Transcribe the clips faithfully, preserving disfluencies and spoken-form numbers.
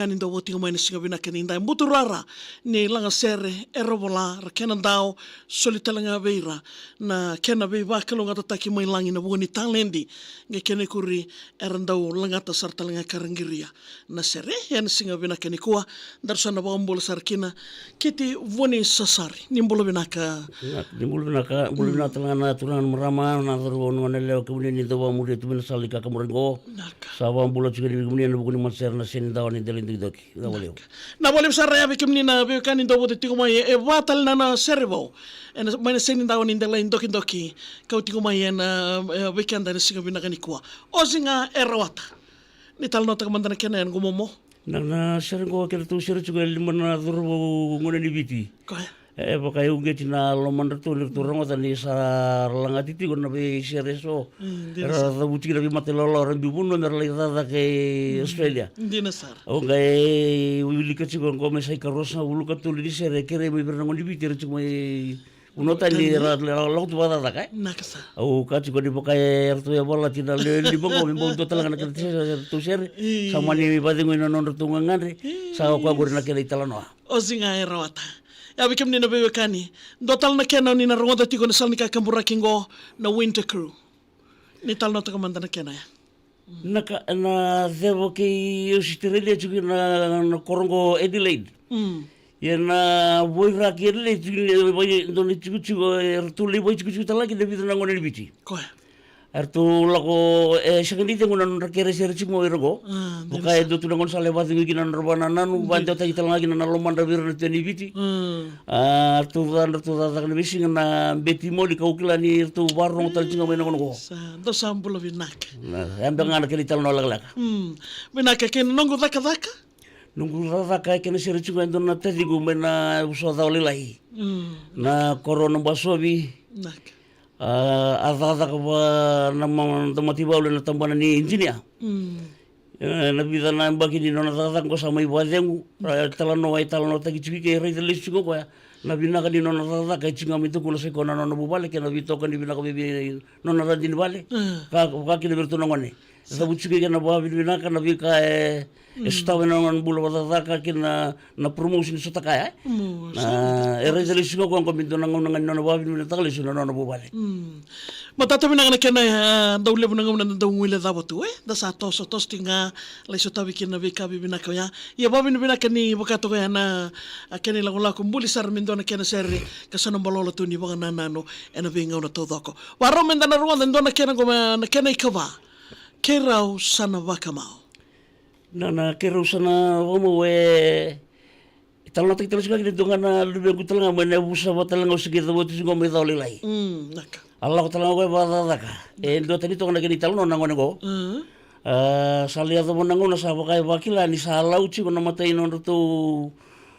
Ka ni dau vo tiko mai na siga vinaka ni da e buturara ni lagasere, era vola, ra kena dau, soli tale ga vei ira na kena veivakalougatataki mai lagi na vuku ni taledi. Qai kena ikuri era dau lagata sara tale ga ka ra qiria na sere. Ena siga vinaka nikua, daru sa na vakabula sara kina. Kiti Vuni Sasari, ni bula vinaka. Na, ni bula vinaka, bula vinaka tale ga na turaga na marama, na cauravou, na goneyalewa, kemuni ni dau vakamuria tu mai na sala ni kakaburaki qo. Vinaka. Sa vakabula tiko yani vei kemuni ena vuku ni matasere na Senidawa ni Delai Dokidoki. Vinaka vakalevu. Vinaka vakalevu sara ya vei kemuni na veiwekani dau vote tiko mai, e, e va tale na, na sere vou. Ena, mai na Senidawa ni Delai Dokidoki. Kau tiko mai ena, e, vei keda ena siga vinaka nikua. Ozi ga e rawata. Ni talanoataka mada na kena ya qo momo. Na, na sere qo keitou sere tiko e lima na cauravou gone ni Viti. Koya. E vaka e uqeti na lomadratou ni ratou rogoca ni sa lagati tiko na veisere eso. Mm, dina sara. Era cavuti kina veimatailalai, era biu vanua me ra lai cakacaka e Australia. Dina sara. Au qai wilika tiko qo me sa ikaruasagavulu ka tolu ni sere e kerei mai vei ira na gone ni Viti era tiko mai vanua tani, era lako tu vakacakacaka, e. Vinaka sara. Au kaya tiko ni vaka e ratou yavalati na lewe lima qo me bau dua tale ga na kena sere, ratou sere. Io. Sa mani vakacegui na nodratou gagadre. Io. Sa o koya qori na kena italanoa. Ozi ga e rawata. Ya vei kemuni na veiwekani, dua tale na kena ni na rogoca tiko ena sala ni kakaburaki qo, na Winter Crew. Ni talanoataka mada na kena ya. Na ka, na ceva kei Australia tiko na, na koro qo Adelaide. Mm. Ia na voira kei Adelaide tiko ni, e, dua na itikotiko, e, ratou lai vakaitikotiko tale ga kina e vica na gone ni Viti. Koya. Eratou lako, e sega ni cegu na nodra kere sere tiko mai o ira qo. Ah, vaka e dua tu na gaunisala e vakacegui kina na nodra vakanananu, vakadewataki tale ga kina na lomadra vei ira na tu yani i Viti. Mm. Ah, ratou ca, ratou cakacaka na veisiga na beti moli, kau kila ni ratou vakarorogo tale tiko ga mai na gauna qo. Sa, dou sa bula vinaka. Na, ya beka ga na kena italanoa lekaleka. Mm. Vinaka, kei na noqu cakacaka? Noqu cakacaka e kena sere tiko ga e dua na taciqu mai na Vusocawa Lailai. Mm. Na koro Nabasovi. Vinaka. A, a cakacaka vua na ma-, da mataivalu ena tabana ni engineer. Mm. E, na vica na yabaki ni nona cakacaka qo sa mai vakacegu. A, talanoa, e talanoataki tiko i ke, e raica lesu tiko o koya na vinaka ni nona cakacaka, e tiko ga mai tukuna, sa i koya na nona vuvale kei na veitokani vinaka vei, vei nona radini vale. Mm. Ka, ka kina vei iratou na gone. Sa. Cavuti tiko i ke na vakavinavinaka, na veika e, e sotava ena nona bula vakacakacaka kei na, na promotion e sota kaya, e? Mm, na, sa. E raica lesu ga o koya qo me dua na gauna ga ni nona vakavinavinakataka lesu na nona vuvale. Mm. Matata vinaka na kena, e, dau levu na gauna da dau guilecava tu, e? Da sa toso, toso tiko ga, lai sotavi kina na veika vivinaka oya. Ia vakavinavinaka ni vaka toka ya na, a, kena ilakolako, buli sara me dua na kena sere, ka sa na balolo tu ni vakanananu ena veigauna taucoko. Vakarau me da na rogoca e dua na kena qo, na kena ikava. Keirau sa na vakamau. Na, na keirau sa na vakamau, e, e talanoataki tale tiko ga kina e dua ga na luvequ tale ga mai na yavusa vata tale ga au se qai cavuta tiko qo mai Cawalailai. Mm, vinaka. A lako tale ga o koya vakacakacaka. E duatani toka na kena italanoa na gone qo. Mm. A, sa lai yacova na gauna sa vaka e vakila ni sa lau tiko na matai nodratou,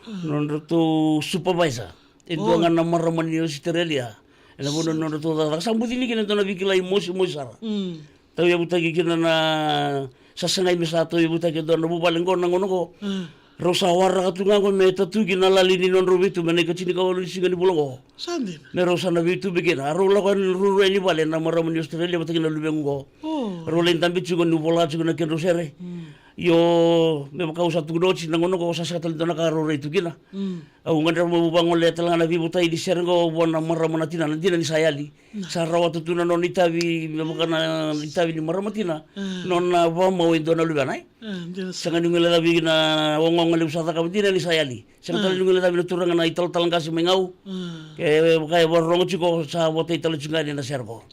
mm, nodratou supervisor. E dua ga na marama ni Australia. Ena vanua ni nodratou cakacaka. Sa bucini kina e dua na veikilai mosimosi sara. Mm. Tauyavutaki kina na, sa sagai me sa tauyavutaki e dua na vuvale qo na gauna qo. Mm. Rau sa waraka tu ga qo me tatuki na lali ni nodrau veitube ena ikatini ka walu ni siga ni vula qo. Sa dina. Me rau sa na veitube kina. A rau lako yani ruarua yani vale na marama ni Australia vata kei na luvequ qo. Oh. Rau lai dabe tiko niu vola tiko na kedrau sere. Mm. Io, me vaka au sa tukuna oti, na gauna qo sa sega tale dua na ka rau rai tu kina. Mm. Au gadreva meu vagolea tale ga na veivotai ni sere qo vua na marama na tina, na dina ni sa yali. Na. Sa rawata tu na nona itavi, me vaka na itavi ni marama tina. Mm. Nona vakamau e dua na luvena, e? Mm, dina sa. Sega ni guilecavi na ogaoga levu sa cakava, dina ni sa yali. Sega tale ni guilecavi na turaga na italatala qase mai Gau. Mm. Ke vaka e vakarorogo tiko, sa votai tale tiko ga yani ena sere qo.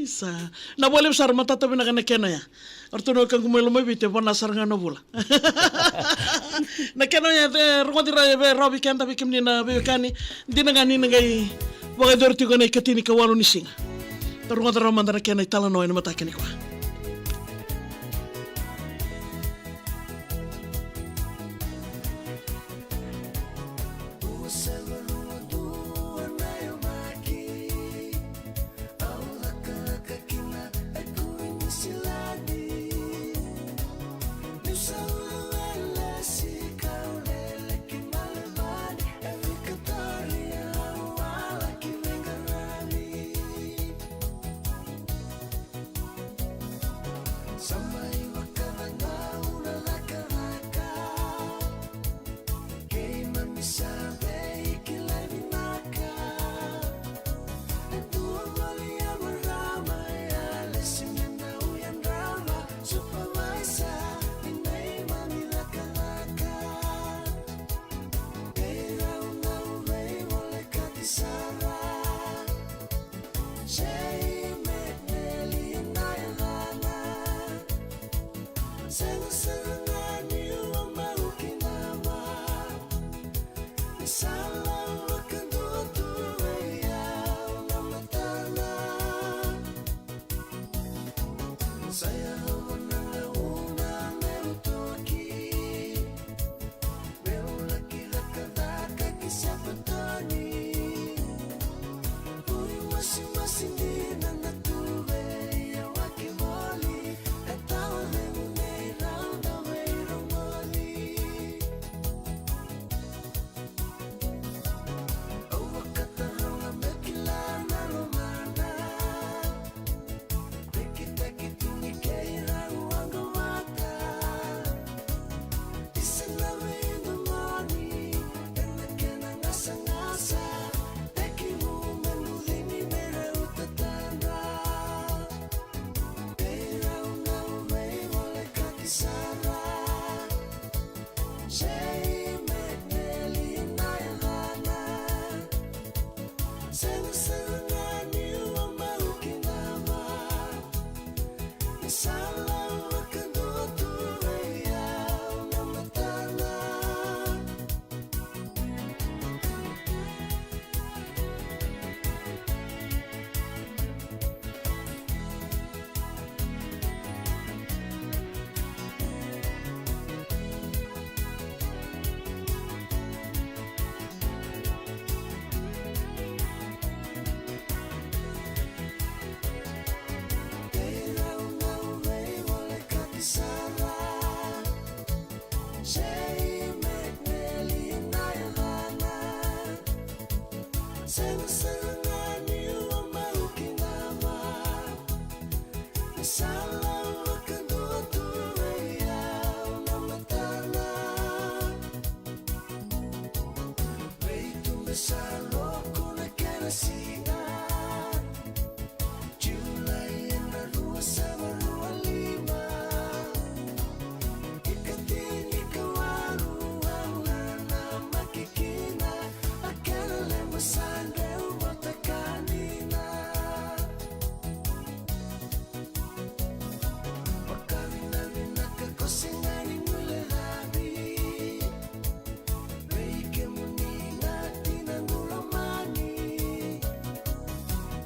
Isa. Na vakalevu sara, matata vinaka na kena ya. O ratou na wekaqu mai Lomaiviti, e vana sara ga na vula. Na kena ya, e rogoci rawa, e rawa vei keda, vei kemuni na veiwekani. Dina ga ni na qai vakayacori tiko ena ikatini ka walu ni siga. Da rogoca rawa mada na kena italanoa ena mataka nikua. Sa vei kilai vinaka. E dua voli a marama, e a lesi me dau yadrava. Supervisor, ni neimami cakacaka. Kei rau na veivolekati sara. Sei me neli na yacana. Sega sara ga niu a bau kinava. Ni sa lau vakadua tu vei au na matana. Sa yacova na gauna meu toki. Meu laki cakacaka ki Sepatoni. Vuri masimasi dina na tu vei au, a ki voli. E tawa levu nei rau na veirogoci. Au vakataroga meu kila na lomana. Rekitaki tu ni kei rau waqa vata. Isa na veidomoni ena kena gasagasa. Tekivu me mucini me rau tatadra. Kei rau na veivolekati sara. Sei me neli na yacana. Sega sara ga niu a bau kinava. Ni sa lau vakadua tu vei au na matana. Kei rau na veivolekati sara. Sei me neli na yacana. Sega sara ga niu a bau kinava. Ni sa lau vakadua tu vei au na matana. Vei tu me sa loko na kena siga. Julai ena rua sava rua lima. Ika tinikawalu au na namaki kina. A kena lema sa dau vata ka dina. Vakavinavinaka ko sega ni guilecavi. Vei kemuni na tinaqu lomani.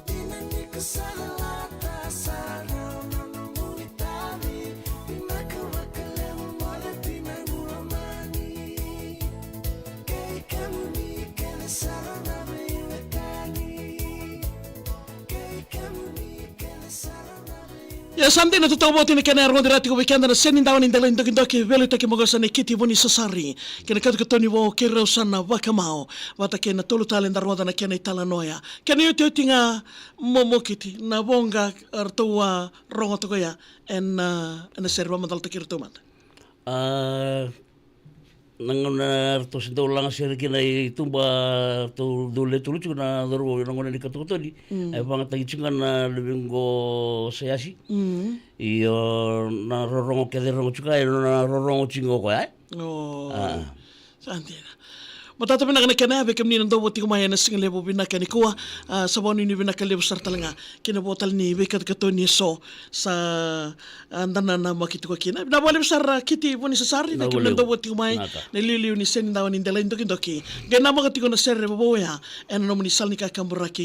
Dina ni ko sa calata sara na nomuni itavi. Vinaka vakalevu mo na tinaqu lomani. Kei kemuni kece sara na veiwekani. Kei kemuni kece sara na veiwekani. Ia sa dina, totoka vou tiko na kena rogoci rawa tiko vei keda na senidawa ni delai dokidoki, veiliutaki maqosa nei Kiti Vunisasari kei na katokatoni vou, kei rau sa na vakamau vata kei na tolu tale da rogoca na kena italanoa ya. Kena iotioti ga mo, mo Kiti, na voqa ratou a rogo toka ya ena, ena sere, vakamacalataki iratou mada. A, na gauna ratou se dau laga sere kina i tuba, ratou dau lewe tolu tiko na cauravou ena gauna ni katokatoni. Mm. E vagataki tiko ga na luvequ o Saiasi. Mm. Io, na rorogo kece e rogo tiko ga, io, na rorogo tiko ga o koya, e? O. A. Sa dina. Matata vinaka na kena ya vei kemuni na dau vou tiko mai ena siga levu vinaka nikua. A, sa vakanuinui vinaka levu sara tale ga kina vou tale ni veikatokatoni eso sa, a, da nanamaki tiko kina. Vinaka vakalevu sara Kiti Vunisasari, na kemuni na dau vou tiko mai na iliuliu ni senidawa ni delai dokidoki. Qai namaka tiko na sere vovou ya ena nomuni sala ni kakaburaki.